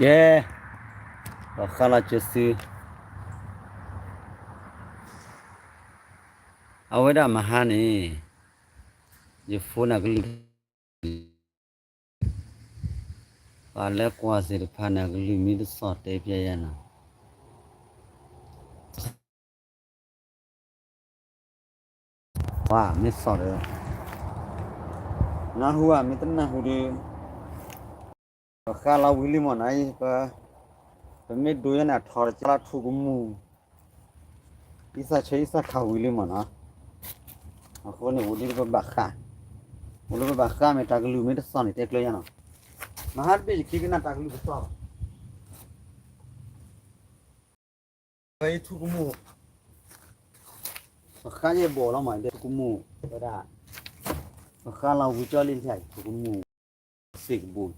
ကဲ, ပဃါလီၤစၢၤသု, အဝဲဒၣ်မဟါန့ၣ်, ယဖိန့ၣ်ကလုၢ် ပှၤလၢကွၢ်သ့ၣ်တဖၣ်န့ၣ် အကလုၢ်မ့ၢ်တသီၣ်တဲပျဲယၤနီၤ, ပှၤမ့ၢ်သီၣ်ဒီး နၢ်ဟူဧါ, မ့ၢ်တနၢ်ဟူဒီး ပဃါလီၤဝံၤလံမ့ၢ်နီၤ, ပမ့ၢ်ဒိယဲန့ၣ် အထီတကဲလၢထူကမူၣ် အံသၣ်ဆၢအံသၣ်ခါဝံၤလံမ့ၢ်နီၤ, အဃိန့ၣ် အိၣ်ဒ်ပဘၣ်ဃး, အိၣ်လၢပဘၣ်ဃးမ့ၢ်တၢ်ကလုၢ်မ့ၢ်တသီၣ်န့ၣ် တဲကျၢၤယၤနီၤ, မဟါတဘ့ၣ်ယခံကနၣ်တၢ်ကလုၢ်တသီၣ်ဘၣ် ဝဲအံၤထူကမူၣ်, ပဃါယဲၢ်ဘီၣ်လီၤမး ဒ်ထူကမူၣ်, ဝဲဒၣ်, ပဃါလီၤဝံၤကၠီလံထၣ်ထူကမူၣ်, စ့ၢ်ကဘိၣ်,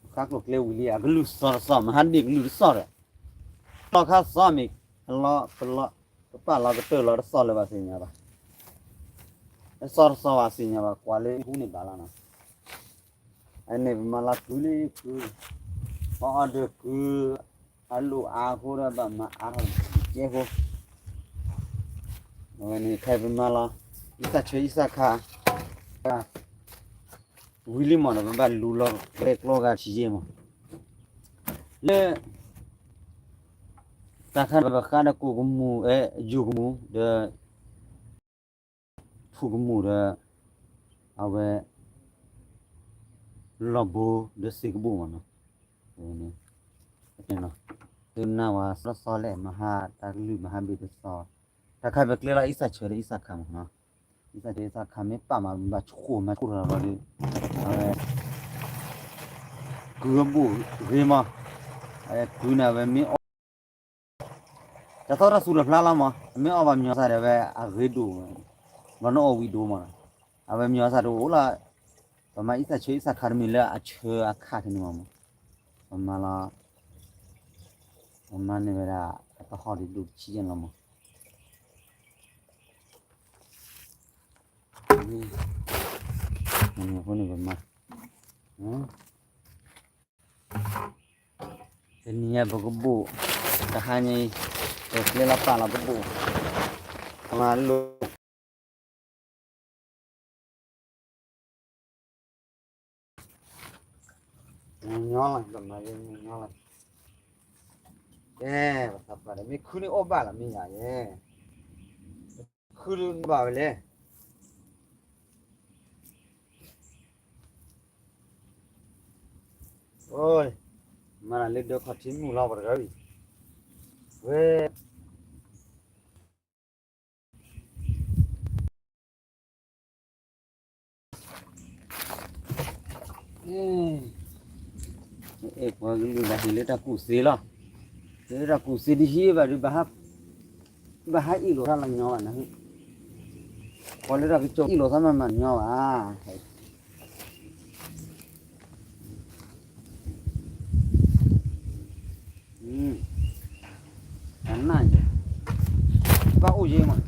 ပဃါကျိၤကျဲဝံၤလံ အကလုၢ်သီၣ်တသီၣ်, မဟါတဘ့ၣ်ကလုၢ်တသီၣ်ဒီး, လီၢ်ခါသီၣ်မ့ၢ်, အလီၤ, ပလီၤ, ပပာ်လီၤကတၢၢ်လီၤတသီၣ်လၢၤဘၣ်သ့ၣ်ညါဘၣ်, တသီၣ်တသီၣ်ဘၣ်သ့ၣ်ညါဘၣ် ကွၢ်လၢဟူန့ၣ်ဘၣ်လီၤနီၤ အန့ၣ်ပမၤလီၤကုၤလံကုၤ, ပအီၣ်ဒၢးကုၤ, အလိၣ်အါအဃိဒီးဘၣ်မၤအါထီၣ်ကဲဖိ, အဝဲန့ၣ်ခဲအံၤပမၤလီၤ, အံသၣ်ဆၢအံသၣ်ခါ, ဝံၤလံမးဒီး ပဘၣ်လူလီၤကျဲကျီဂၤထံၣ်ယဲၢ်မး, လၢ တၢ်ခါန့ၣ်ပဃါဒီးကိၣ်ကမူၣ်, အဲ, ယိၤကမူၣ်ဒီး ထူကမူၣ်ဒီး, အဝဲ, လီၤဘိဒီးစ့ၢ်ကဘိၣ်မးနီၤ, သုနၢ်ဝဲသီသီလဲၣ် မဟါတၢ်ကလုၢ်မဟါဘ့ၣ်တသီၣ်, တၢ်ခါပကျဲလီၤအံသၣ်ဆၢဒီးအံသၣ်ခါမးနီၤ, အံသၣ်ဆၢအံသၣ်ခါမ့ၢ်ပာ်မး ဘၣ်ဆိၣ်မၤဆိၣ်ထီၣ်လီၤဒီး, အဝဲ ကုၤအဘိၣ်ဂ့ၤမး, အဝဲကုၤန့ၣ် အဝဲမ့ၢ်အီၣ် တၢ်သီၣ်တၢ်သူၣ်တဖျါလီၤမး, အမ့ၢ်အီၣ်ဘၣ်မညီသးဒီး အဝဲအဂ့ၤဒိၣ်, ဘၣ်နအီၣ်ဝံၤဒိၣ်မး, အဝဲမညီသးတအိၣ်လီၤ, ပမၤအံသၣ်ဆၢအံသၣ်ခါတမံၤလၢအဆၢအခါတန့ၢ်မးမး, ပမၤလီၤ, ပမၤန့ၢ်ဝဲဒၣ် အကဟီၣ်ဒံးဒိၣ်တဆံယဲၢ်လီၤမး, အဃိန့ၣ်ပမၤ တနံၤညါပကဘိၣ်, တဟါညါအံၤ, ပကျဲလီၤပာ်လီၤကဘိၣ်, မၤလိာ်, ညီလီၤ, ညီလီၤ, ကဲ, ပသးပှၢ်ဒီး မ့ၢ်ခုန့ၣ်အီၣ်ဘၣ်လီၤမ့ၢ်ယၤယဲ, ခုန့ၣ်ဘၣ်ဝဲလဲၣ် အိ, မၤတၢ်လၢဒၢးခီၣ်ထံးမုၢ်လီၤပှၤတဂၤအံၤ, ဝဲ အဲ, အဲပှၤကလုာ်ဘၣ်ဟ့ၣ်လၢတၢ်ကူၣ်သ့လီၤ, ဟ့ၣ်လၢတၢ်ကူၣ်သ့ဒ်ဟံၣ်ဘၣ်ဒီး ဘၣ်ဟးအ့ၣ်လိာ်သးလီၤညီဘၣ်နၤ, ပှၤလၢတၢ်ကစီၣ်အ့ၣ်လိာ်သးမးမးညီဘၣ် တၢ်နၢ်, ဘၣ်အိၣ်ယဲမး,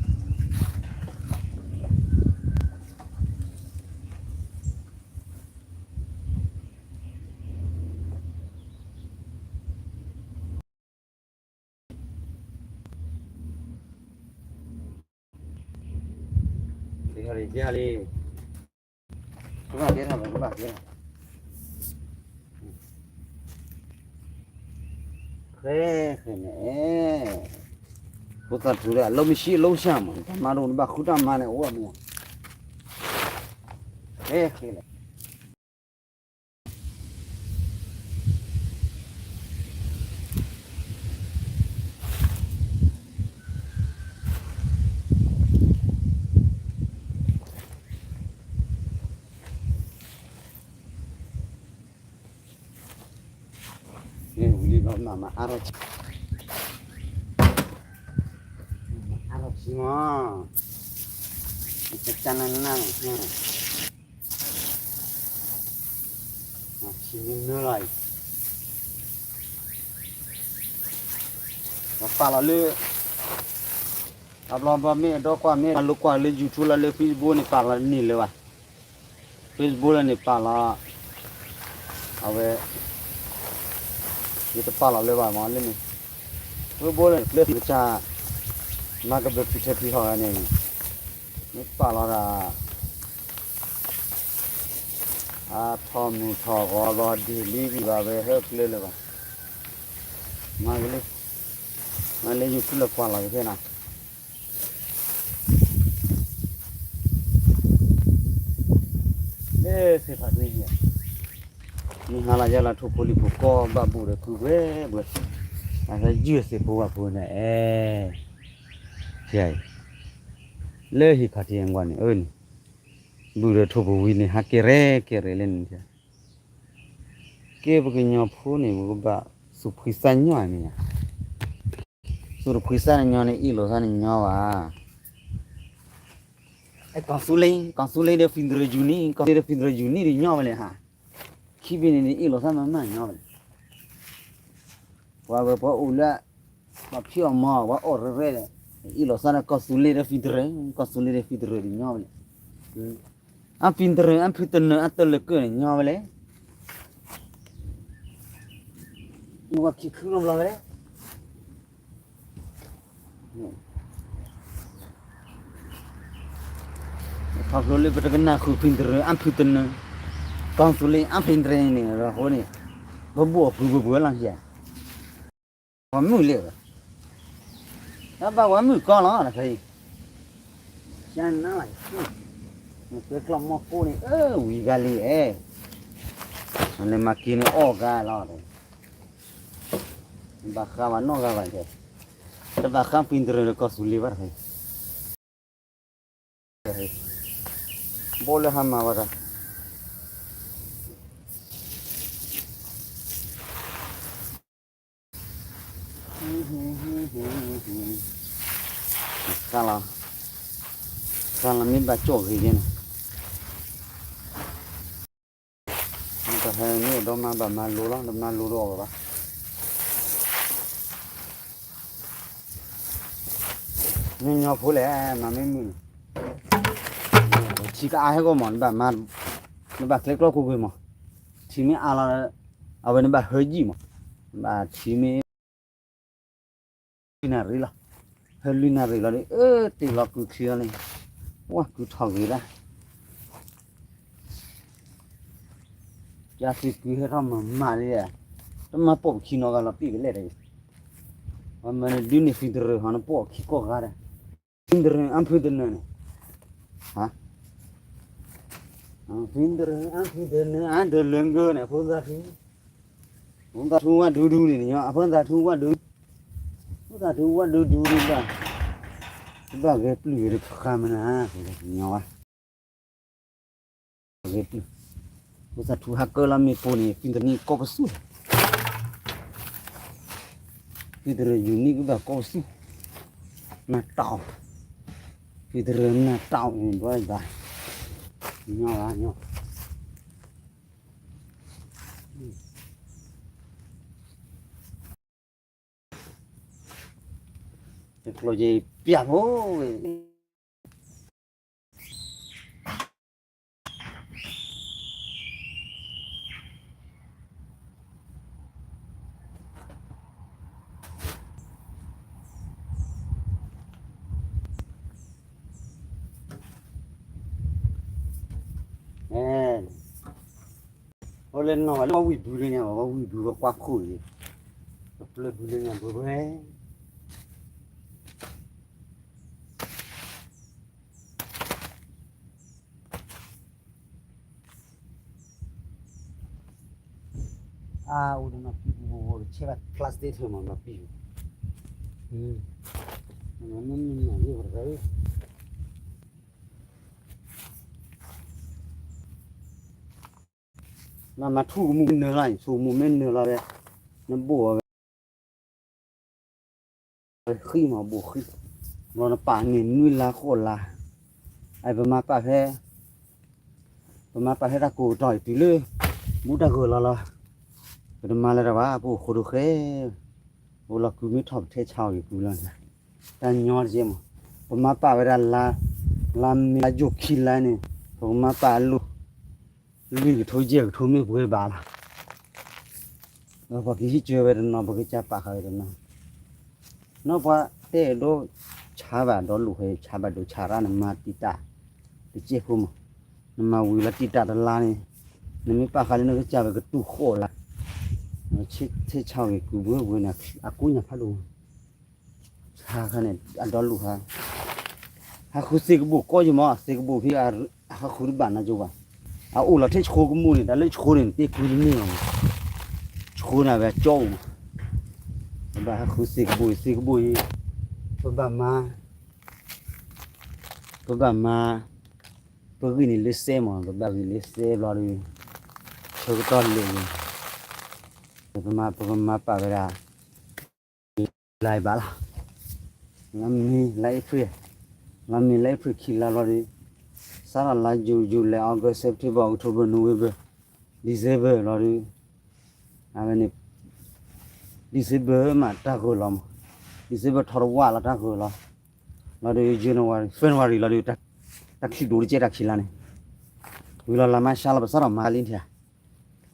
ကဘၣ်ကဲထီၣ်, ကဘၣ်ကဲထီၣ်, ဃဲဃဲန့ၣ်, ဖိသၣ်ထူဒီး အလုပ်မရှိ အလုပ်ရှာမး, တၢ်မၤတအိၣ်န့ၣ် ဘၣ်ဃုတၢ်မၤန့ၣ် အိၣ်မး, ဃဲဃဲလဲၣ် မ့ၢ်ဝံၤလံဘၣ်မၤမၤအါထီၣ်, မၤအါထီၣ်ဆံမး, တနၢ်နၢ်န့ၣ်, ဆံမ့ၢ်နၢလီၤအံၤ, ပပာ်လီၤလၢ အဘျီဘၣ်မ့ၢ်အဒီကွၢ်မ့ၢ်အလိကွၢ်လၢ YouTube လၢ Facebook န့ၣ် ပာ်လီၤန့ၢ်လၢၤဘၣ်, Facebook လၢန့ၣ်ပာ်လီၤ, အဝဲ ယတပာ်လီၤလၢၤဘၣ်မးလၢန့ၣ်, ဝဲဘိလၢကျဲသ့ၣ်ကစၢ်, မၤကဘၢၣ်ဖံးထၢဖံးထီၣ်ဂၤန့ၣ်, မ့ၢ်ပာ်လီၤဒၣ်, အထီၣ်မုၢ်ထီၣ်ဂီၤလီၤဒ့ၣ်လံဘံၣ်ဘၣ်ဝဲဟၢကျဲလၢၤဘၣ်, မၤကလံ, မၤလၢယထူလၢကွၢ်လီၤယဖဲနၤ လၢသ့ၣ်ဖးန့ၣ်, မ့ၢ်ဟါလီၤယဲလီၤထိၣ်ဖိလံၤဖိကိးဘၣ်ဘူၣ်ဒီးကုၤဘှဲဘှဲ, အဟဲယုၢ်သ့ၣ်ဖိဝဲဖိန့ၣ်, အဲ, ဖဲအံၤ, လၢဟံၣ်ခီၣ်ထံးအံၤကွၢ်န့ၣ် အၢန့ၣ်, ဘူၣ်ဒီးထိၣ်ဖိဝံၤန့ၣ် ဟးကဲရဲၣ်ကဲရဲၣ်လၢန့ၣ်, ကဲပကညီဖိန့ၣ် ပကဘၣ်သူၣ်ဖှံသးညီန့ၣ်, သူၣ်တဖှံသးတညီန့ၣ် အ့ၣ်လိာ်သးန့ၣ်ညီဘၣ် ကီၢ်သူလ့ၤ, ကီၢ်သူလ့ၤဒီး federal unit, ကီၢ်သူလ့ၤဒီး federal unit ဒ်ညီဝဲလဲၣ်ဟါ, ခံဘ့ၣ်န့ၣ် အ့ၣ်လိာ်သးမၤမၤညီဝဲလဲၣ်, ပှၤဝဲပှၤအိၣ်လၢ, ပှၤဖံးအီၣ်မၤအီၣ် ပှၤအီၣ်ရဲၣ်ရဲၣ်ဒီး, အ့ၣ်လိာ်သးဒီးကီၢ်သူလ့ၤဒီး federal, ကီၢ်သူလ့ၤဒီး federal ဒ်ညီဝဲလဲၣ်, အ federal အဖုတနၢၤအတလၢၤကၢၢ်န့ၣ်ညီဝဲလဲၣ်, အူဝဲခံခုလီၤဘျီဝဲလဲၣ် ခီဖျိလၢပတကနၣ်ဃုာ် federal အဖုတနၢၤ, ကီၢ်သူလ့ၤအ federal န့ၣ် အဃိန့ၣ်, ပဘိၣ်အီၣ်ကုၤပှဲၤပှဲၤလီၤဧါ, ပှၤမုၣ်လဲၣ်, တၢ်ဘၣ်ပှၤမုၣ်ကီလီၤတခါအံၤ, ကနၣ်လၢ, ကျဲကျီၢ်မီၢ်ကိၢ်န့ၣ် အၢ ဝံၤဂၤလံအဲ, နမၤက့ၤန့ၣ်အီၣ်ဂၤလီၤ ဘၣ်ဃးဘၣ်နီၢ်ဂၤဘၣ်တဲ, တဘၣ်ဃး federal ဒီးကီၢ်သူလ့ၤဘၣ်တခါအံၤ, ဘိလၢဟါမၢ်ဝဲဒၣ်, ဃၣ်လီၤ, ဃၣ်လီၤမ့ၢ်ဘၣ်ကၠီၣ်ဂ့ၤယဲန့ၣ် တဟဲမ့ၢ်ဒီးမၤဘၣ်မၤလိလီၤ တမၤလိဒီးအီၣ်ဘၣ်ဘၣ်, မ့ၢ်ညီဖိလဲၣ် မၤမ့ၢ်မုာ်န့ၣ်, ထံကအါဟဲဂီၢ်မး နဘၣ်ကျဲကျီကိးကွံာ်မး, ထံမ့ၢ်အါလီၤ, အဝဲနဘၣ်ဟၢယံာ်မး, ဘၣ်ထံမ့ၢ် လွံၢ်နၣ်ရံၣ်လီၤ, ဟဲလွံၢ်နၣ်ရံၣ်လီၤဒီး အၢ တ့ၢ်လီၤကုၤချံလီၤန့ၣ်, ပှၢ်ကုၤထီၣ်ဂ့ၤဒၣ်, ယၤသ့ၣ်ကုၤဟဲထီၣ်မၤမၤလံ, တမၤပိာ်ပခံနီတဂၤလီၤ ပံၣ်ကလဲၣ်တဂ့ၤ, ပမၤနဒုးန့ၣ် federal ဟီ နပိာ်အခံကိးဂၤဒၣ်, federal အဖုတနၢၤန့ၣ်, federal အဖုတနၢၤ အဒၢးလၢဂၢၢ်န့ၣ် ဖိသၣ်ထူ ဖိသၣ်ထူဝဲဒူဒူန့ၣ် ညီ အဖိသၣ်ထူဝဲဒူ, ဖိသၣ်ထူဝဲဒူဒူန့ၣ်ဘၣ်, ဘၣ်ဂဲၤပျုၢ်ဂ့ၤတခါမနၤ, ညီဘၣ်, ဂဲၤပျုၢ်, ဖိသၣ်ထူဟးကၢလီၤမ့ၢ်ပိာ်န့ၣ် federal န့ၣ်ကီၢ်ပသူ, federal unit ကဘၣ်ကီၢ်ပသူ, နၢ်တၢ်အီၤ, federal နၢ်တၢ်အီၤန့ၣ် ဘၣ်ဘၣ်, ညီဘၣ်ညီ ကျိၤယပျၢ်ဖိဝဲ, အိၣ်လၢနီၢ်ဝဲလၢဝံၣ်ဘုလၢညါ ဝံၣ်ဘုဝဲကွၢ်ခိၣ်အံၤ, ကပျၢၢ်ဘုလၢညါဘှဲဘှဲ အအိၣ်ဒီးနီၢ်ပံပူၤ ဆဲးဘၣ် plastic ထၢမး နီၢ်ပံပူၤ, မၤမၤထူကမူၣ်မ့ၢ်နၢၤလီၤ ဆိကမိၣ်မ့ၢ်နၢၤလီၤဒီး နဘိၣ်အီၤဝဲ ဃံမး ဘိၣ်ဃံ, ဘျီနပာ်န့ၢ်နွံလါဃိးလါ, အပမၤပာ်ဖဲ ပမၤပာ်ဖဲတၢ်ကိးကတီၢ်အံၤတုၤလၢ ဘူးတၢ်ဂၢၢ်လီၤလီၤ, ပတမၤလၢၤတၢ်ဘၣ် ပအိၣ်ဃိဒိၣ်ဃဲ, အိၣ်လီၤကုမ့ၢ်ထီၣ်ပထဲဆါအီၤယကုလီၤ, တၢ်ညီတကဲမး, ပမၤပာ်ဝဲဒၣ်လါ, လါမ့ၤလါယိၣ်ခံလါန့ၣ် ပကမၤပာ်အလိၤ လွံၢ်ကထိယဲၢ်ကထိမ့ၢ်ပှဲၤဘၣ်လီၤ. ပှၤကဟံးစၢၤဝဲတနီၤ ပကစၢ်ပာ်ဃာ်ဝဲတနီၤ, နီၢ်ပှၤတဲဒိ ဆါဘၣ်ဒီးလူၤဃဲ ဆါဘၣ်ဒိဆါရၣ် နမၤတံာ်တာ်တစဲးဖိမး, နမၤဝံၤလၢတံာ်တာ်တလါန့ၣ်, နမ့ၢ်ပာ်ဃာ်လၢနကစၢ်ဝဲကတူၢ်ဃီၣ်လၢ်, ဆ့ဆါဂ့ၤကုၢ်ဘှ့ဝဲန့ၣ် အကိးညါဖးဒိၣ် ဆါခါန့ၣ် အဒီလူၤဟါ, ဟးဃုစ့ကဘိၣ်ကီယမး စ့ကဘိၣ်ဖဲ ဟးဃုတဘၣ်နၤကၠိဘၣ်, အအိၣ်လီၤထဲဆှိကမူၣ်န့ၣ် တၢ်လၢဆှိန့ၣ် တ့ၢ်ကွံတန့ၢ်လီၤမး, ဆှိန့ၣ်ဝဲအကၠီအိၣ်မး, ပဘၣ်ဟးဃုစ့ကဘိၣ် စ့ကဘိၣ်အံၤ, ပဘၣ်မၤ ပဘၣ်မၤ, ပဂံၢ်န့ၣ်လၢစဲမး ပဘၣ်ဂံၢ်လၢစဲဘျီဒီး, ဆၢကတီၢ်လဲၣ်န့ၣ်, ပမၤ ပကမၤပာ်ဝဲဒၣ် လါဘၣ်လီၤ, လါမ့ၤ လါအ့ဖြ့ၣ်, လါမ့ၤ လါအ့ဖြ့ၣ် ခံလါဘျီဒီး, စးထီၣ်လါယူၤ ယူၤလံ August September October November December ဘျီဒီး, အဝဲန့ၣ် December မးတၢ်ဂၢၢ်လီၤမး, December ထီတဝၣ်လီၤတၢ်ဂၢၢ်လီၤ, လီၤဒီး January February လီၤဒီး, တၢ်ချံဒိၣ်တကဲတၢ်ခံလါန့ၣ်, ဝံၤလီၤလါမါရှါလီၤ ပစးထီၣ်မၤလံထံၣ်,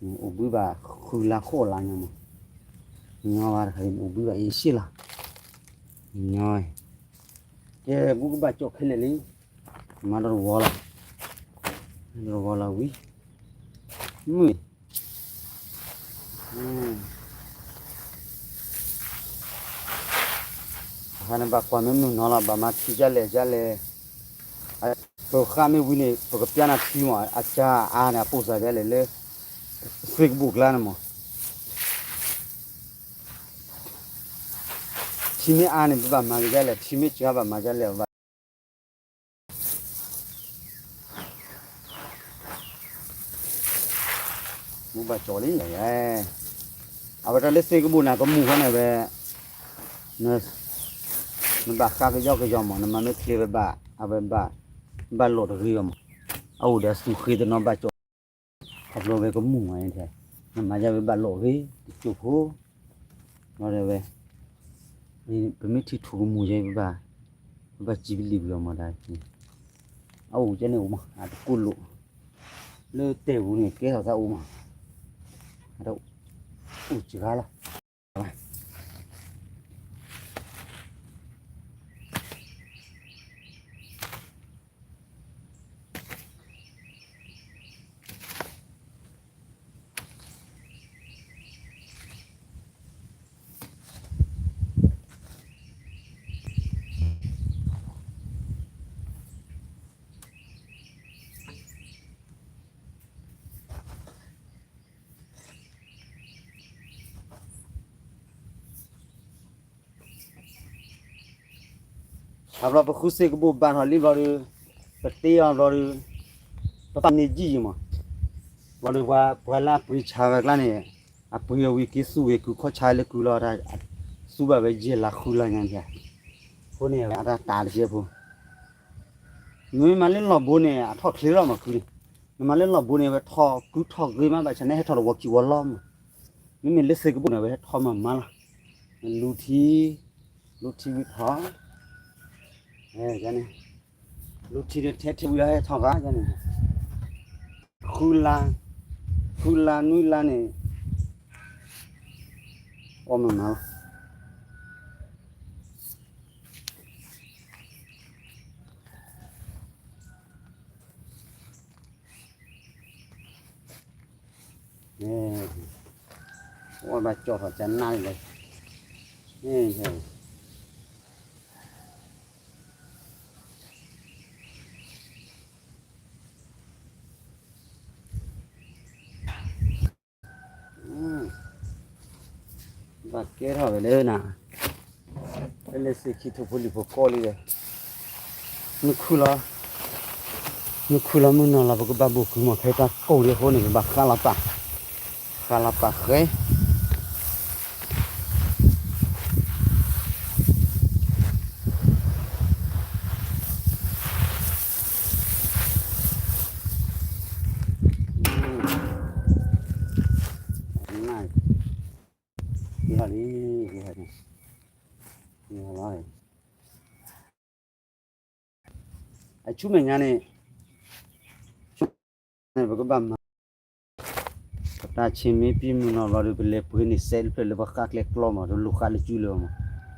အိၣ်ဘှံးဘၣ်ဃုလါဃိးလါညါမး, ညီဘၣ်တခါအံၤ အိၣ်ဘှံးဘၣ်အ့ၣ်ရှ့လီၤ, ညီ, ကဲ ဘူးကဘၣ်ကၠီၣ်ခဲလၢာ်လံ, မၤဒီးတဝီလီၤ, မၤဒီးတဝီလီၤဝံၤ, မုၢ် အခါန့ၣ်ဘၣ်ကွၢ်မ့ၢ်မုၢ်နီၤလီၤ ဘၣ်မၤထံကလဲၣ်ကလဲၣ်, ပဃၣ်မ့ၢ်ဝံၤန့ၣ် ပကပျၢ်နၤထံမး အကၢ်အါန့ၣ် အပိၢ်စၢ်ကလဲၣ်လၢ စ့ကဘိၣ်ကျါန့ၣ်မး, ထံမ့ၢ်အါန့ၣ် ပဘၣ်မၤကလဲၣ် ထံမ့ၢ်ကါဘၣ်မၤကလဲၣ်ဘၣ် မူဘၣ်ကၠီလံ, အဝဲတၢ်လၢစ့ကဘိၣ်န့ၣ် ကမူၣ်ဃီန့ၣ်ဝဲ, နဘၣ်ဃါကယီကယီမး နမၤမ့ၢ်ချ့ဝဲဘၣ် အဝဲဘၣ်, ဘၣ်လိာ်တဂ့ၤဘၣ်မး, အအိၣ်ဒီးအစူၢ်ဃ့တနီၤဘၣ်ကၠီ, ခီဖျိဝဲကမူၣ်မး, နမၤယါဝဲဘၣ်လိာ်ဂ့ၤ တကၠိၢ်ဖိ, ဘျီဒီးဝဲ ပမ့ၢ်ထံထူၣ်ကမူၣ်ယဲ ပဘၣ်, ပဘၣ်စံးပလံာ်ပယီၤမးဒၣ်, အအိၣ်ကဲန့ၣ်အိၣ်မး အတကိၢ်လိာ်, လၢတဲာ်ပူၤန့ၣ် ကဲထီၣ်သးအိၣ်မး, အတအိၣ်စှၤလီၤ. အဘျီပဃုစ့ကဘိၣ်ဘၣ်ထီၣ်လံဘျီဒီး, ပတ့အီၤဘျီဒီး, ပပာ်န့ၢ်ယံာ်ယံာ်မး, ဘျီဒီးပှၤလၢအပှ့ၤဆါဝဲကျါန့ၣ်, အပှ့ၤအဝံၤက့ၤသူဝဲကုခီၣ်ဆါလၢကုလီၤ, သူဘၣ်ဝဲယဲၢ်လါဃုလါညါန့ၣ်, အဃိန့ၣ်အတၢ်တၤတကဲဖိ နမ့ၢ်မၤလၢလီၢ်ဘိန့ၣ် အထီၣ်ချ့လီၤမးခုန့ၣ်, နမၤလၢလီၢ်ဘိန့ၣ် အဝဲထီၣ်ကုထီၣ်ဂ့ၤမး ဘၣ်ဆၣ်န့ၣ် ဟဲထီၣ်တဝီခံဝီလီၤမး, မ့မ့ၢ်လၢစ့ကဘိၣ်န့ၣ် အဝဲဟဲထီၣ်မးမးလီၤ, လူၤထံ, လူၤထံဝံၤထီၣ်, န့ၣ်, လူၤထံဒီးထဲထဲဝံၤလီၤဟဲထီၣ်ဂၤန့ၣ်, ဃုလါ, ဃုလါနွံလါန့ၣ်, အီၣ်မးမးလီၤ. အီၣ်ဘၣ်ကၠီၣ်ထီၣ်ကနၣ်လံ, ဘၣ်ကဲထီၣ်ဝဲလၢနၤ, လၢလၢစ့ခံထူၣ်ဖိလံၤဖိကီၢ်လံဝဲ, မုၢ်ခုၣ်လီၤ, မုၢ်ခုၣ်လီၤမုၢ်နီၤလီၤ ပကဘၣ်ဘိၣ်ကုမီၤ ဖဲတၢ်ကိၢ်လံအဃိန့ၣ် ပဘၣ်ဃးလီၤပာ်, ဃးလီၤပာ်ဃဲ အဆူမဲာ်ညါန့ၣ်, ပကဘၣ်မၤ, ပ တၢ်ဆ့ၣ်မ့ၢ်ပံမုၢ်နီၢ်ဘျီဒီး ပလဲၤပှ့ၤန့ၢ်စဲးတဖျၢၣ်လၢပဃၣ်ကျဲကျီမး တလိၣ်ဃၣ်လၢစုလၢၤမး,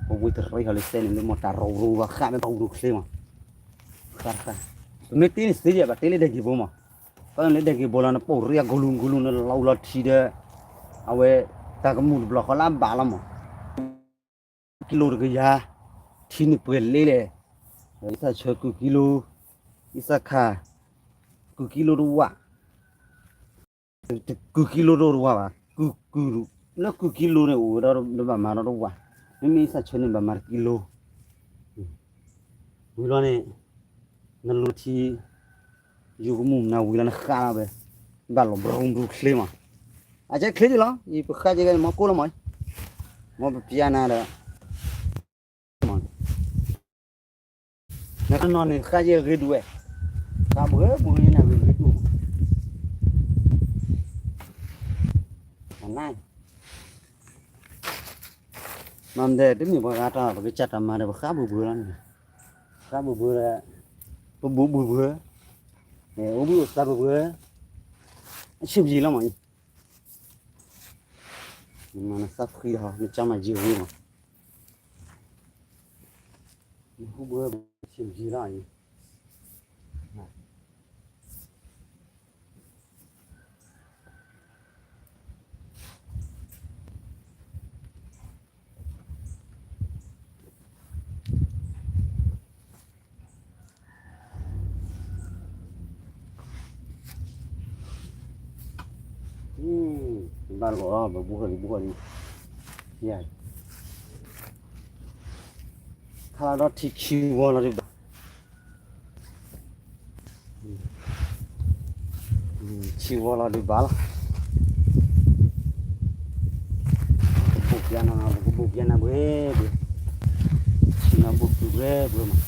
ပဝ့တရံးဟီၣ်လၢစဲးန့ၣ် လၢမီၢ်တၢ်ရိၤရိၤဘၣ်ဃၣ်မ့ၢ်ပှၤအိၣ်ရိၤချ့မး, ဃၣ်တဃၣ်, ပမ့ၢ်တ့န့ၣ်သ့ဒံး ပတ့လၢဒဲက့ၤဘိမး, တၢ်လၢဒဲက့ၤဘိလီၤ နပိာ်ရံအကလူၤကလူၤ နလီၤအူလီၤထံဒီး အဝဲ တၢ်ကမူၣ်တဘျီဃီလၢအဘၣ်လီၤမး ကံလိတကယၤ, ထံန့ၣ်ပှဲၤလ့လဲၣ်, အံသၣ်ဆၢကုၢ်ကံလိ, အံသၣ်ခါ, ကုၢ်ကံလိတဝၣ်, ကုၢ်ကံလိတဝၣ်ဘၣ်, ကုၢ်ကုၢ်, လၢကုၢ်ကံလိန့ၣ်အိၣ်ဝဲဒီးဘၣ်မၤဒီးတဝၣ်, မ့မ့ၢ်အံသၣ်ဆၢန့ၣ်ဘၣ်မၤတကံလိ, ဝံၤလီၤန့ၣ် နလိၤထံ ယိၤကမူၣ်နၤဝံၤလီၤနဃၣ်လီၤဝဲ, ဘၣ်လီၤဘြူၤဘြူၤချ့မး, အကဲချ့ဒံးလီၤ ယပဃၣ်ကဲဂ့ၤန့ၣ် မ်ကိၣ်လီၤမး, မ်ပပျါနၤဒီး နနီၢ်န့ၣ်ဃၣ်ကဲဂ့ၤဒိၣ်ဝဲ, ဃၣ်ဘှဲဘှဲနၤဂ့ၤဂ့ၤဒိၣ်မး, အနၢ် မ့ၢ်ဒဲး တမ့ၢ်ပှၤဂၤတၢ် ပကစၢ်တၢ်မၤဒီး ပဃၣ်ဘှဲဘှဲလီၤန့ၣ်, ဃၣ်ဘှဲဘှဲဒီး ပဘူးဘှဲဘှဲ, အိၣ်ဘှံးအိၣ်သါဘှဲဘှဲ, အဆင်ပြေလီၤမးအံၤ, နမၤနသၣ်ဖှံဒီး နကၢ်မၤယံာ်ဂ့ၤမး, နဟူဘှဲဘှဲ အဆင်ပြေလီၤအံၤ ဘၣ်တကိးလီၤ ပဘူးဃီလံ ဘူးဃီလံ, ယၤ ခါလီၤဒီးထံဆံဝီလီၤဒုးဘၣ်, ဆံဝီလီၤဒုးဘၣ်လီၤ, ကဘိၣ်ပျါနၤ ကဘိၣ်ပျါနၤဘှဲဘှဲ, ဆံနီၤဘိၣ်ကုၢ်ဘှဲဘှဲမး,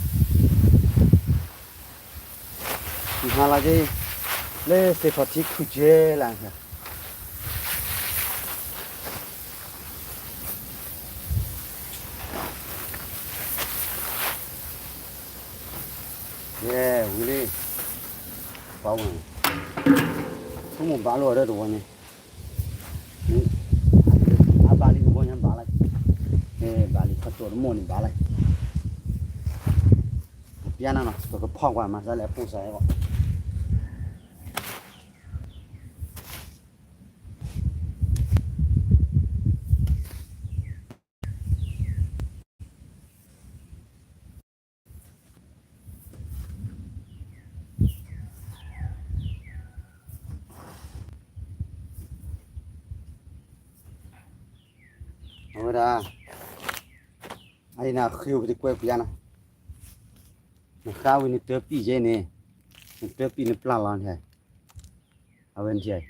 မၤလီၤက့ၤ လၢသ့ၣ်ခီၣ်ထံခုၣ်ကဲလၢ ယဲ ဝံၤလံ, ပှၤဝဲ, ဆိကမိၣ်ဘၣ်လိာ်အီၤဒီးတဝီန့ၣ်, အဘၣ်လံကဘီညါဘၣ်လၢ, ဘၣ်လံခီၣ်တိာ်တမိၢ်န့ၣ်ဘၣ်လၢ, ပျါနၤနီၤ ပကဖီၣ်ကွၢ်မၤစၢၤလၢအပိၢ်စၢ်အဂီၢ် အဝဲဒၣ်, အအံၤနဃ့ဝံၤပတကွဲးပျါနီၤ, နဃါဝံၤနတၢပံာ်ကဲန့ၣ်, နတၢပံာ်နပျၢ်လီၤန့ၣ်, အဝဲန့ၣ်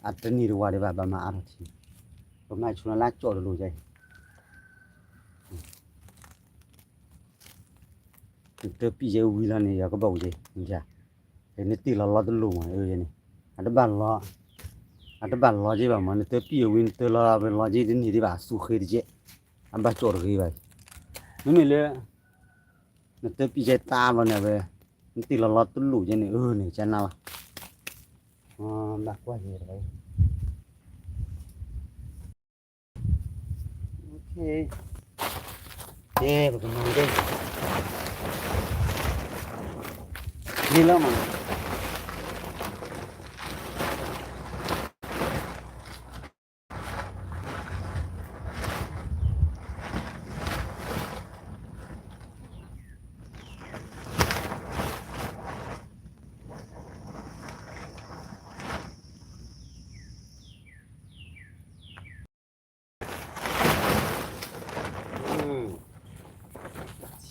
အတနံၤတဝၤဒံးဘၣ် ဘၣ်မၤအါထီၣ်ထံ, ပမၤဆိနၤလၢကၠီၣ်တလိၤကဲအံၤ, နတၢပံာ်ကဲဝံၤလီၤန့ၣ် ယကဘၣ်ဝံၤကဲ, နတ့ၢ်လီၤလီတလိၤမးန့ၣ်, အတဘၣ်လီၤ, အတဘၣ်လီကဲဘၣ်မး နတၢပံာ်ဝံၤ နတၢလီၤလီကဲတန့ၢ်ဒံးဘၣ် အသူဃ့တကဲ, အဘၣ်ကၠီၣ်တဂ့ၤဘၣ်, မ့မ့ၢ်လၢ နတၢပံာ်ကဲတၢ်လီၤန့ၣ်ဝဲ, နတ့ၢ်လီၤလီတလိၤကဲန့ၣ် အန့ၣ် ကနၣ်လီၤ, ဘၣ်ကွၢ်ကဲတဂ့ၤ, ကဲ, ပကမၤကဲ, န့ၣ်လီၤမး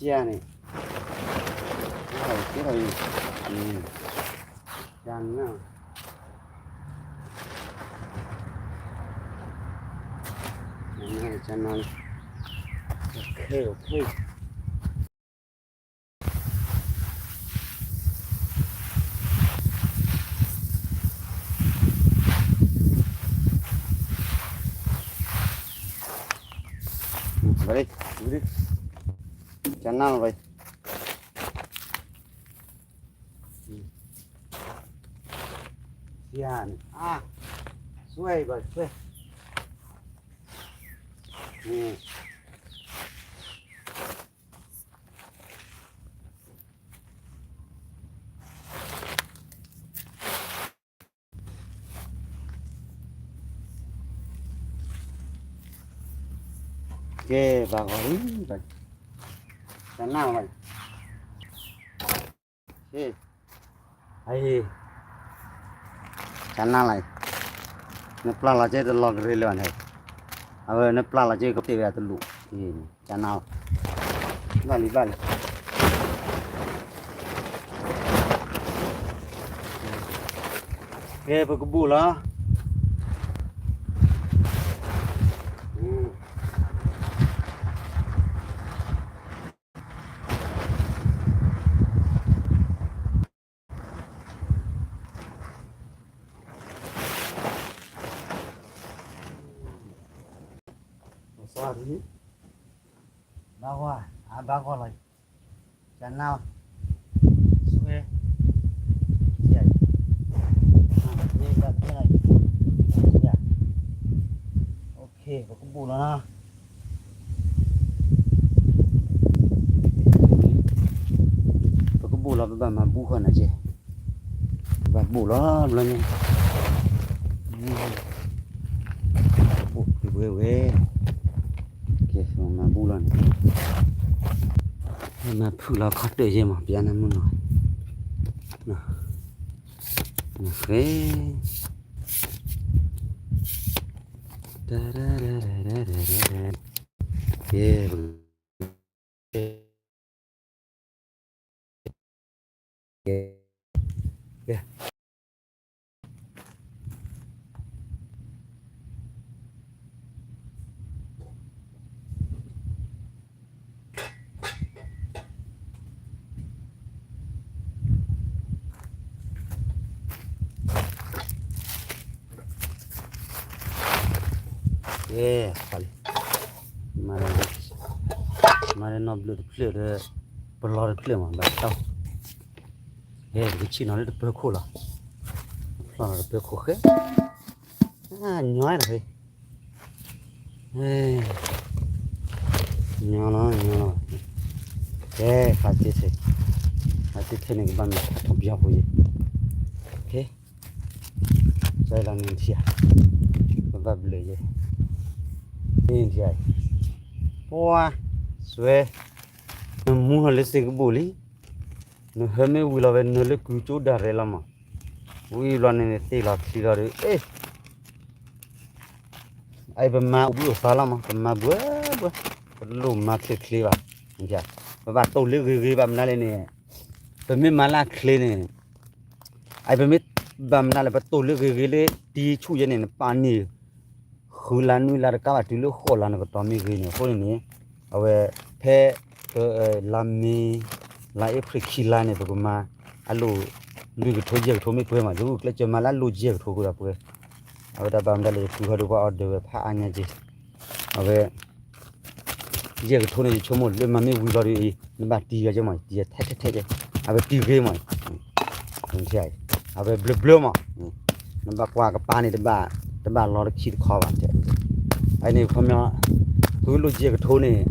ဆံးန့ၣ်, ကဲထီၣ်အံၤ, ကနၣ်, ကနၣ်လံ, ခဲ, ခဲ ဝဲ, ဝဲ, ကနၣ်လီၤဝဲ, ဆံးန့ၣ်, အါ ဆွဲဘၣ်ဆွဲ, ကဲ ဘၣ်ဂီၤလံ, တနၢ်ဘၣ်, ဟ့ၣ်, အဟ့ၣ်, တနၢ်လၢ, နပျၢ်လီၤက့တလီၤကရၢလၢၤဘၣ်န့ၣ်, အဝဲနပျၢ်လီၤက့ကတ့ၢ်ဝဲအတလူး, တနၢ်, ဘၣ်လံဘၣ်လံ. ကဲ ပကဘူၣ်လီၤ. ဘၣ်ဂီၢ်, အဘၣ်ဂီၢ်လီၤ, ကနၢ်, ဆွဲ, ယ, ယ, ပကဘူၣ်လီၤနီၤ. ပကဘူၣ်လီၤ ပဘၣ်မၤဘူၣ်ဃီနၤက့, ပဘၣ်ဘူၣ်လီၤဘျီညါ, ဘူၣ်ဝဲဝဲ, ကဲ မၤဘူၣ်လီၤန့ၣ်, မၤဖုၣ်လီၤခီၣ်တၢၢ်ယဲမး ပျါနၢမုၢ်နီၤ, နဃဲ တရရရရရရ, ကဲ ကဲ ကဲ ကဲ လံ, မၤလၢနီၢ်ဘျုးတဖျၢၣ်ဒီး ပလီတဖျၢၣ်မး ဘၣ်တၢ်, ကဲ ပကဆံၣ်နီၤလၢတပၢၤခိၣ်လီၤ, ဖျီနီၤတပၢၤခိၣ်ဃဲ, ညီနၤ, ညီလီၤ ညီလီၤ, ကဲ ဖးတ့ထဲ, ဖးတ့ထဲန့ၣ်ကဘၣ်မ့ၢ်ထီၣ်ပျီဖိယဲ, ကဲ ကဲလီၤန့ၣ်ထံဧါ, ကဘၣ်ဘျုးယဲ, န့ၣ်ထံဧါ, ပှၤ, စွဲ, နမူထီၣ်လၢစ့ကဘိၣ်လံ, နဟၢမ့ၢ်ဝံၤလီၤဝဲနၢလၢကုကၠိဒၣ်ရဲၣ်လီၤမး, ဝံၤဘျီန့ၣ်နသ့ၣ်လီၤချံလီၤဒီး အ့ အအံၤပမၤအိၣ်ဘှံးအိၣ်သါလီၤမး, ပမၤဘှဲဘှဲ, ပလိၣ်မၤချ့ချ့ဘၣ်, ပဘၣ်တိၢ်လၢဂ့ၤဂ့ၤဘၣ်မနုၤလဲၣ်န့ၣ်, ပမ့ၢ်မၤလၢအချ့န့ၣ်, အအံၤပမ့ၢ်ဘၣ်မနုၤလဲၣ် ပတိၢ်လၢဂ့ၤဂ့ၤလၢတံၤဆူၣ်ယဲန့ၣ် နပာ်န့ၢ် ဃုလါနွံလါတကးဘၣ်တုၤလၢဃိးလါနကတီၢ်မ့ၢ်ဂ့ၤန့ၣ် အဃိန့ၣ်န့ၣ်, အဝဲ ဖဲ လါမ့ၤ လါအ့ဖြ့ၣ်ခံလါန့ၣ် ပကမၤ အလိၣ် လွံၢ်ကထိယဲၢ်ကထိမ့ၢ်ပှဲၤမး ယကျဲးစၢးမၤလၢအလိၣ်ယဲၢ်ကထိဃိဒီးပှဲၤ, အဝဲဒၣ်ဘၣ်မတၤလဲၣ် ယဖုဟီဒုးပှၤ order ဝဲဖးအါညါက့ၤ, အဝဲ ယဲၢ်ကထိန့ၣ် ယဆိကမိၣ်လၢမၤမ့ၢ်ဝံၤလီၤဒီးအံၤ နဘၣ်တံၤဂၤက့ၤမး တံၤထဲထဲထဲက့ၤ, အဝဲတံၤဂ့ၤမး, အဝဲဘျၢဘျၢမး, နဘၣ်ကွၢ်ကပၤန့ၣ် တဘၣ်လီၤတခံတခီဘၣ်, အန့ၣ်ခီပညီ, ဃုလိၣ်ယဲၢ်ကထိန့ၣ်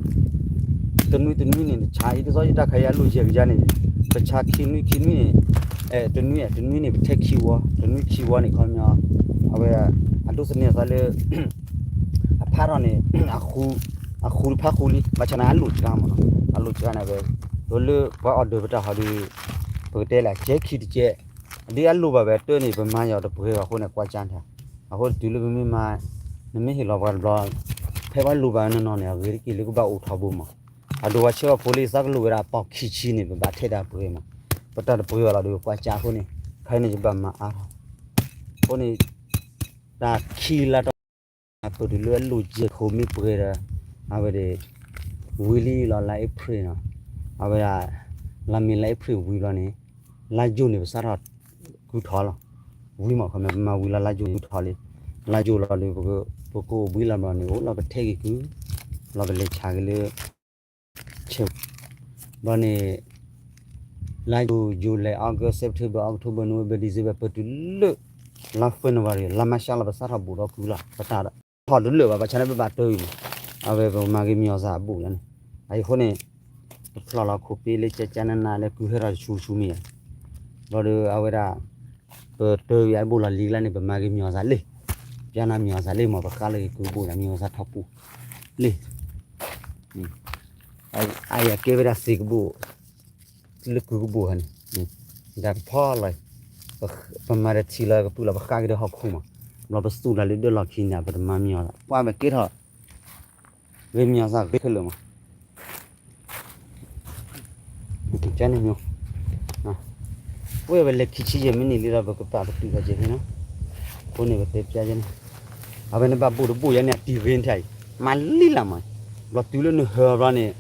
တနွံတနွံန့ၣ် နဆါအံၤ ဒ်သိးယတၢ်ခါအံၤအလိၣ်ယဲၢ်ကယၤန့ၣ်, ပဆါခံနွံခံနွံန့ၣ်, တနွံ တနွံန့ၣ် ပထဲခံဝီ, တနွံခံဝီန့ၣ် ခီပညီ, အဝဲ အဒိးသန့ၤအသးလၢ အဖးထီၣ်န့ၣ် အဃူတဖးဃူလံ ဘၣ်ဆၣ်န့ၣ် အလိၣ်စှၤမးနီၤ, အလိၣ်စှၤန့ၣ်ဝဲ, ဒီးလၢပှၤ order ပတၢ်ဟီဒုး, ပကတဲလဲၣ် ကဲခံတကဲ, ဒ်အလိၣ်ဘၣ်ဝဲတၢ်န့ၣ် ပမၤယီၤတပှဲၤဘၣ်အဃိန့ၣ် ကွၢ်ကၢ်ထီၣ်, အဃိတုၤလၢပမ့ၢ်မၤ, နမ့ၢ်ဟ့ၣ်လီၤပှၤတဘျီ, ဖဲပှၤလိၣ်ဘၣ်ဝဲနီၢ်နီၢ်န့ၣ် အဂ့ၤတက့ၢ်လၢကဘၣ်အိၣ်ထီဘိမး, အဒိးဝဲဆၢဘၣ်ဖိလၢယသးကလိၣ်ဝဲဒၣ် ပီၢ်ခံဆံန့ၣ် ပဘၣ်ထဲဒၣ်ပှဲၤမး, ပတၢ်တပှဲၤဘၣ်လီၤဒီး ကွၢ်ကၢ်အဃိန့ၣ်, ခဲအံၤန့ၣ် ယဘၣ်မၤအါထီၣ်, အဃိန့ၣ် တၢ်ခံလါတီၢ် အပတုၤလၢအလိၣ်ယဲၢ်ကထိမ့ၢ်ပှဲၤဒီး, အဝဲဒၣ် ဝံၤလံလီၤလါအ့ဖြ့ၣ်နီၤ, အဝဲဒၣ် လါမ့ၤလါအ့ဖြ့ၣ်ဝံၤဘျီန့ၣ်, လါယူၤန့ၣ် ပစးထီၣ်ကုထီၣ်လီၤ, ဝံၤမး ခီမ့ၢ်ပမၤဝံၤလီၤလါယူၤကုထီၣ်လံ, လါယူၤလီၤဒီး ပကအိၣ်ဘှံးလီၤဘျီန့ၣ် အိၣ်လီၤပထဲက့ၤကု, လီၤပလဲၤဆါက့ၤလၢ ဆဲး, ဘျီန့ၣ် လါယူၤ July August September October November December ပတုၤလၢ လါ February လါမၤရှးလီၤ ပစးထီၣ်ဘူးဒီးကုလီၤ ပတၢ်ထီၣ်တလၢာ်ဘၣ် ဘၣ်ဆၣ်န့ၣ်ပဘၣ်တၢ်အံၤမး, အဝဲပမၤဂ့ၤမံၤအီၤစၢ်အဘူးလၢန့ၣ်, အအံၤအဃိန့ၣ် ပဖျီၣ်လီၤခိၣ်ပ့လၢကကနနလၢကုဟဲထီၣ်တဆူဆူမ့ၢ်ဧါ, ဘျီဒီးအဝဲဒၣ် ပတၢ်အံၤအဘူးလီၤလံၤကျါန့ၣ် ပမၤဂ့ၤမံၤအီၤစၢ်လံ, ပျၢ်နၤမံၤအီၤစၢ်လံမး ပဃါလၢဂ့ၤကုဘူးဒီးမံၤအီၤစၢ်ထီၣ်ပူၤ လံ အအံၤအကဲဝဲဒၣ်စ့ၢ်ကဘိၣ် လၢကုကဘိၣ်ဟဲန့ၣ်, ဒ်ကဖီလီၤ, ပမၤတထံၣ်လီၤကပုၢ်လီၤ ပဃါက့ၤဒီးဟီၣ်ခိၣ်မး, ဘျီပစူၢ်တၢ်လၢဒၢလီၢ်ခံန့ၣ် ပတမၤမံၤအီၤလီၤ ပှၤဝဲကဲထီၣ် ဂ့ၤမံၤအီၤစၢ်ဂ့ၤခဲလၢာ်မး ကန့ၣ်မ့ၢ် ပဝဲဝဲလဲၤခံဆံယဲၢ်မံးနံးလံဒီး ပကပာ်ပတုာ်ခီၣ်က့ၤဖဲနီၤ, အဃိန့ၣ်ပတဲပျၢ်ယဲန့ၣ်, အဝဲန့ၣ်ဘၣ်ဘိၣ်တဘိၣ်ယဲန့ၣ် အတံၤဂ့ၤထဲအံၤ, မၤလံလၢ်မး, ဘျီတုၤလၢနဟၢဘျီန့ၣ်,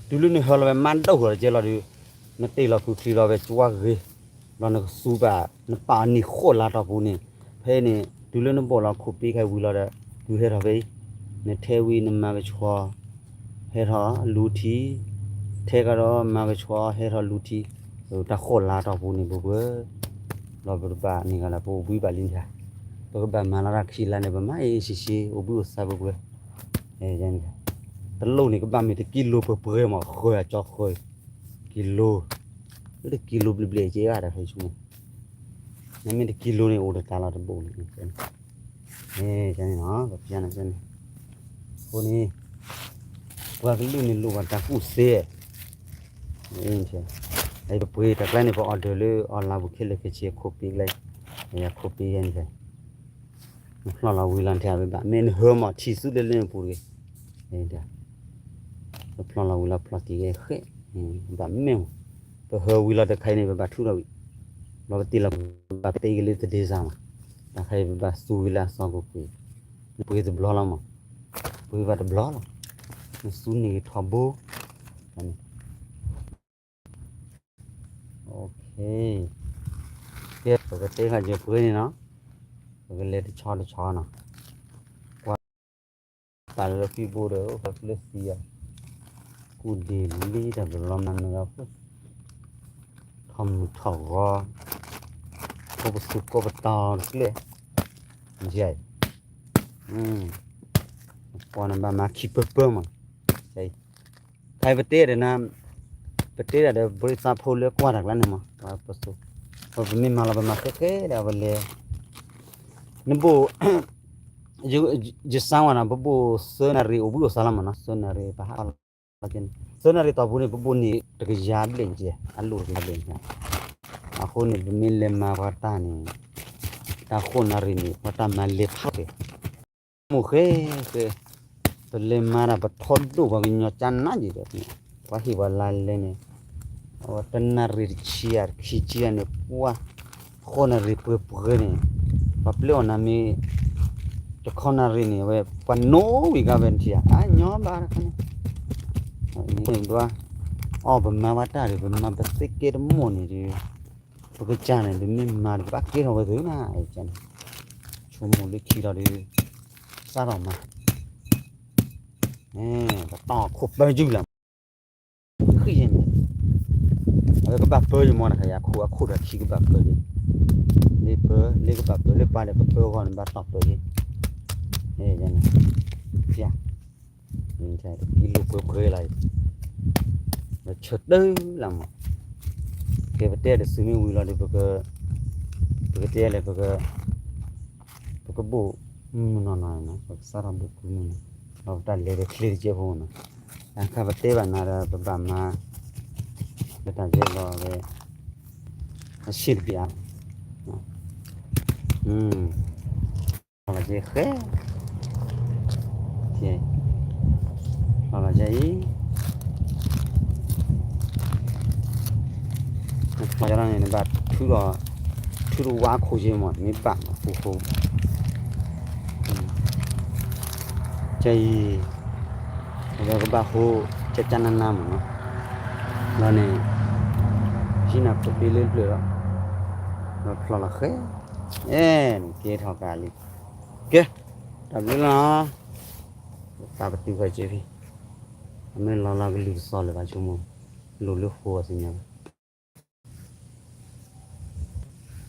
တုၤလၢနဟၢလီၤဝဲမၤဒိၣ်ဃီၤတကဲလီၤဒီး, နတ့ၢ်လီၤကုချံလီၤဝဲကၠွါဂ့ၤ, ဘျီနကစူးဘၣ် နပာ်အီၤနံၣ်ဃိးလါတီၢ်ပူၤန့ၣ်, ဖဲအံၤန့ၣ် တုၤလၢနဘိၣ်လီၤခိၣ်ပ့ခဲဝံၤလီၤဒီး, တုၤဟဲထီၣ်ဖဲအံၤ, နထဲဝံၤနမၤကဆှီ ဟဲထီၣ်လူၤထံ, ထဲကဒီးမၤကဆှီဟဲထီၣ်လူၤထံ, တၢ်ဃိးလါတီၢ်ပူၤန့ၣ်ပှဲၤပှဲၤ, ဘျီပတဘၣ်န့ၣ်ဂၤလၢပအိၣ်ဘှံးဘၣ်လံန့ၣ်, ပကဘၣ်မၤလီၤတၢ်ခံလါန့ၣ် ပမၤအ့ၣ်အ့ၣ်ဆ့ဆ့ အိၣ်ဘှံးအိၣ်သါပှဲၤပှဲၤ, တလိၣ်န့ၣ်ကဘၣ်မ့ၢ်တကံလိပှဲၤပှဲၤမး ဃၢၤအကၠီဃၢၤ, ကံလိ, လၢတကံလိဘျ့ဘျ့ကဲဘၣ်တၢ်ဖဲဆူန့ၣ်, နမ့ၢ်တကံလိန့ၣ် အိၣ်တတၢ်လီၤတဘိၣ်န့ၣ်, န့ၣ်နီၤ ပပျၢ်န့ၣ်န့ၣ်, အဃိန့ၣ် ပှၤကလုာ်န့ၣ်လိၣ်ဘၣ်တၢ်ကူၣ်သ့, ပပှ့ၤတၢ်ကျါန့ၣ် ပ order လၢ online ပူၤခဲလၢာ်ခဲဆ့ ခိၣ်ပ့ကျဲ, ခိၣ်ပ့ယဲန့ၣ်ဖဲ နဖျီၣ်လီၤဝံၤလီၤထဲအဝဲဘၣ် မ့ၢ်နဟၢမးထံၣ်ဆူလၢလၢပူၤတဂ့ၤ, ပဖျီၣ်လီၤဝံၤလီၤဖျီၣ်က့ၤဂဲၤဃဲ, ဘၣ်မ့ၢ်မး, ပဟၢဝံၤလီၤတခါအံၤန့ၣ် ပဘၣ်ထူထီၣ်ဝံၤ, ဘျီပတ့ၢ်လီၤ ပဘၣ်တ့က့ၤလၢတဒ့စၢ်မး, တၢ်ခါအံၤပဘၣ်သူဝံၤလၢအစီၤကပှ့ၤ, နပှ့ၤတဘျီလီၤမး, ပှ့ၤဘၣ်တဘျီလီၤ, နသူန့ၢ်ဂ့ၤထီဘိ, ကဲ ပကတဲခါယပှ့ၤန့ၣ်နီၤ, ပကလဲၤတဆီတဆီနီၤ, ကွၢ် ပာ်လၢဖံဘိဒီး ပကျၢၢ်သံဧါ, ကူၣ်ဒ့လံတၢ်ကလီမၤနၢၤအဖိ, ထီၣ်မုၢ်ထီၣ်ဂီၤ, ကိးပသူကိးပတီၤတကျဲ, ယဲၢ်, ပှၤနဘၣ်မၤခံပၢပၢမး, ခဲအံၤပတဲဒီးနၤ, ပတဲဒၣ်ဒီးဘရံသးဖိလၢကွၢ်တၢ်ကျါန့ၣ်မး, ပမ့ၢ်မၤလီၤပမၤဃဲဃဲဒီးအဝဲလဲၤ, နဘိၣ် ယစါဝဲနီၤ ပဘိၣ်သၢနၣ်ရံၣ်အိၣ်ဘှံးအိၣ်သါလီၤမးနီၤ သၢနၣ်ရံၣ်ပဟးလီၤက့န့ၣ် သၢနၣ်ရံၣ်တီၢ်ပူၤန့ၣ် ပဘိၣ်န့ၢ်တကယၤဘျဲၣ်ကဲ အလိၣ်တကယၤဘျဲၣ်န့ၣ်, အဃိန့ၣ် ပမ့ၢ်လဲၤမၤပှၤတၢ်န့ၣ် တၢ်ဃိးနၣ်ရံၣ်န့ၣ် ပှၤတၢ်မၤလဲၤဖးကဲ မိၢ်ဃဲဃဲ, ပလဲၤမၤတၢ်ပထီဒိၣ်ပှၤကညီကၠါနါယံၤဒီး, ပှၤဟ့ၣ်ပှၤလါလဲန့ၣ်, အဝဲတနၣ်ရံၣ်တဆံယၤတခံဆံယၤန့ၣ် ပှၤဃိးနၣ်ရံၣ်ပှဲၤပှဲၤန့ၣ်, ပှၤပျဲအီၣ်နၤမ့ၢ် တခီနၣ်ရံၣ်န့ၣ် အဝဲပှၤနိဝံၤကါဝဲနထံၣ်ဧါ, အညီဘၣ်တခါန့ၣ်, အီၣ်ပမၤဘၣ်တၢ်ဒီး ပမၤပသ့ကဲတမိၢ်န့ၣ်ဒီး ပကစၢ်န့ၣ် ပမ့ၢ်မၤတဘၣ်ကဲထီၣ်ဝဲသုနၤ, ဆိကမိၣ်လၢခံလီၤဒီး စးထီၣ်မၤ, ပတီၢ်ခိၣ်ပၢယုၢ်လၢ်, ဃံယဲန့ၣ်, အဝဲကဘၣ်ပၢယမီၢ်တခါယၤ ခိၣ်အခိၣ်ဒီးခံကဘၣ်ပၢယ, လၢပၢ လၢကဘၣ်ပၢ လၢပၢ်ဒီးကပၢဂီၢ်န့ၣ် ဘၣ်တီၢ်ပၢယ, ယဲန့ၣ်, တကံလိပှဲၤပှဲၤလီၤ, ပဆၢတၢ်လၢမး, ကဲပတဲဒီးသုမ့ၢ်ဝံၤလီၤဒီး ပကတဲလဲၣ် ပကဘိၣ်မုၢ်နီၢ်နီၢ်နီၤ ပကစးထီၣ်ဘိၣ်ကွံာ်မုၢ်နီၤ, ဒီးပတၢ်လဲၤဒီးချ့တကဲဖိနီၤ, တၢ်ခါပတဲဘၣ်နၤဒီး ပဘၣ်မၤ လၢတၢ်ယဲၢ်လီၤဝဲ အဆံးတပျး, လီၤက့ဃဲ, လီၤက့အံၤ ပှၤကညီန့ၣ် နဘၣ်ထုးဒီး ထုးဒီးဝါခိၣ်က့မး မ့ၢ်ဘၣ်မး ပူဖိ, ကဲအံၤ အဝဲကဘၣ်ဟိ ကကနနမးနီၤ, လီၤန့ၣ် ဟံးနၤခိၣ်ပ့လၢပျၢၤလီၤ, လီၤဖျီလီၤဃဲ, အဲ နကဲထီၣ်ကးလံ, ကဲ တၢ်ဘျုးလီၤ, ပာ်ပတုာ်ဃီက့ၤဖံ, အမ့ၢ်လီၤလီၤကလုၢ်ကစီၣ်လၢၤဘၣ်ဆိကမိၣ်, လိၣ်လၢဃိအီၤသ့ၣ်ညါဘၣ်